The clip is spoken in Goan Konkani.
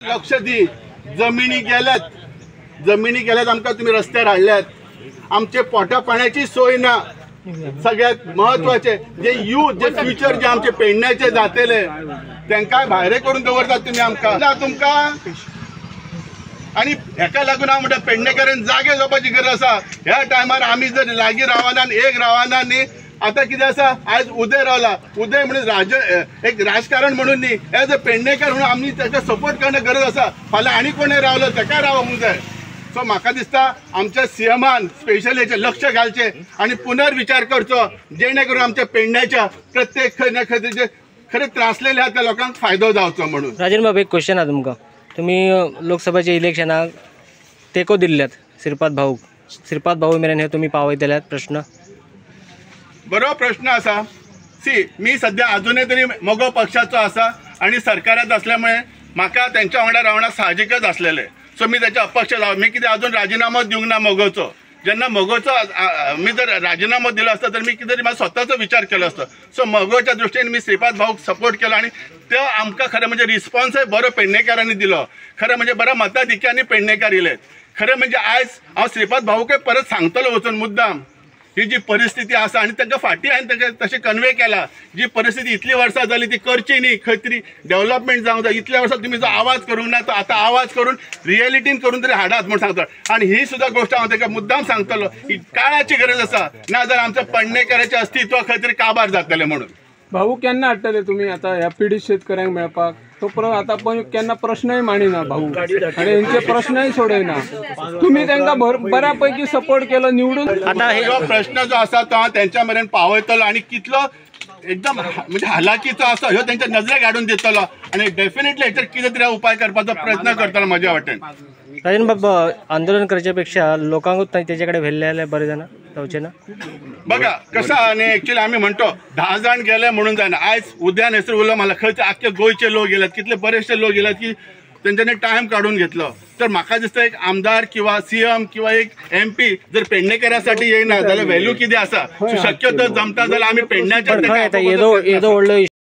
लक्ष दी, जमिनी गेल्यात, जमिनी गेल्यात, आमकां तुमी रस्त्यार हाडल्यात, आमचे पोटा पाण्याची सोय ना। सगळ्यात महत्वाचे जे यूथ, जे फ्युचर जे आमचे पेडण्याचे जातले तांकां भायर करून दवरतात तुमी आमकां ना तुमकां। आनी हेका लागून हांव म्हणटा पेडणेकरान जागे जावपाची गरज आसा। ह्या टायमार आमी जर लागीं रावना आनी एक रावना न्ही, आतां कितें आसा आयज उदय रावला, उदय म्हणजे एक राजकारण म्हणून न्ही, एज अ पेडणेकर म्हणून आमी ताका सपोर्ट करणं गरज आसा। फाल्यां आनी कोणय रावलो ताका रावूंक जाय। सो म्हाका दिसता आमच्या सीएमान स्पेशली हेचेर लक्ष घालचें आनी पुनर्विचार करचो, जेणे करून आमच्या पेडण्याच्या प्रत्येक खंय ना खंय जे खरें त्रासलेले आहा त्या लोकांक फायदो जावचो म्हणून। राजन बाब, एक क्वेश्चन आहा तुमकां, तुमी लोकसभेच्या इलेक्शनाक तेंको दिल्ल्यात श्रीपाद भाऊ, श्रीपाद भाऊ मेरेन हे तुमी पावयतल्यात प्रश्न? बरो प्रश्न आसा। सी, मी सद्या अजूनय तरी मगो पक्षाचो आसा आनी सरकारांत असल्यामुळे म्हाका तेंच्या वांगडा रावणा साहजिकच आसलेलें। सो मी त्याच्या अपक्ष जावं, मी कितें अजून राजिनामो दिवंक ना मगोचो। जेन्ना मगोचो मी जर राजिनामो दिलो आसता तर मी कितें तरी म्हाजो स्वताचो विचार केलो आसतो। सो मगोच्या दृश्टीन मी श्रीपाद भाऊक सपोर्ट केलो आनी तो आमकां खरें म्हणजे रिस्पॉन्सय बरो पेडणेकारांनी दिलो, खरें म्हणजे बऱ्या मताधिक्यांनी पेडणेकार येयले। खरें म्हणजे आयज हांव श्रीपाद भाऊकय परत सांगतलो वचून मुद्दाम ही जी परिस्थिती आसा आनी तांकां फाटीं हांवें तांकां तशें कन्वे केला, जी परिस्थिती इतली वर्सां जाली ती करची न्ही, खंय तरी डेवलपमेंट जावंक जाय। इतल्या वर्सां तुमी जो आवाज करूंक ना तो आतां आवाज करून रियलिटीन करून तरी हाडात म्हूण सांगता। आनी ही सुद्दां गोश्ट हांव तांकां मुद्दाम सांगतलो की काळाची गरज आसा, ना जाल्यार आमच्या पेडणेकाराचें अस्तित्व खंय तरी काबार जातलें म्हणून। भाऊ, केन्ना हाडटले तुमी आतां ह्या पिडीत शेतकऱ्यांक मेळपाक? तो आतां पण केन्ना प्रश्नय मांडिना भाऊ आनी हेंचे प्रश्नय सोडयना, तुमी तांकां बऱ्या पैकी सपोर्ट केलो निवडून। आतां हो प्रश्न जो आसा तो हांव तेंच्या मेरेन पावयतलो आनी कितलो एकदम म्हणजे हालाकीचो आसा ह्यो तेंच्या नजरेक हाडून दितलो आनी डेफिनेटली हेचेर कितें तरी उपाय करपाचो प्रयत्न करतलो म्हज्या वाटेन। राजन बाब, आंदोलन करच्या पेक्षा लोकांकूच तेचे कडेन व्हेल्ले जाल्यार बरें जाना जावचें ना? बघा कसं आनी एक्चुअली आमी म्हणतो 10 जाण गेले म्हणून जायना, आयज उद्यान हेसर उलो मला खंयचे आख्खे गोंयचे लोक गेल्यात, कितले बरेचशे लोक गेल्यात की तेंच्यांनी टायम काडून घेतलो। तर म्हाका दिसता एक आमदार किंवा सीएम किंवा एक एमपी जर पेडणेकरासाठी येयना जाल्यार व्हॅल्यू कितें आसा? शक्यतो जमता जाल्यार आमी पेडण्याच्या येदो व्हडलो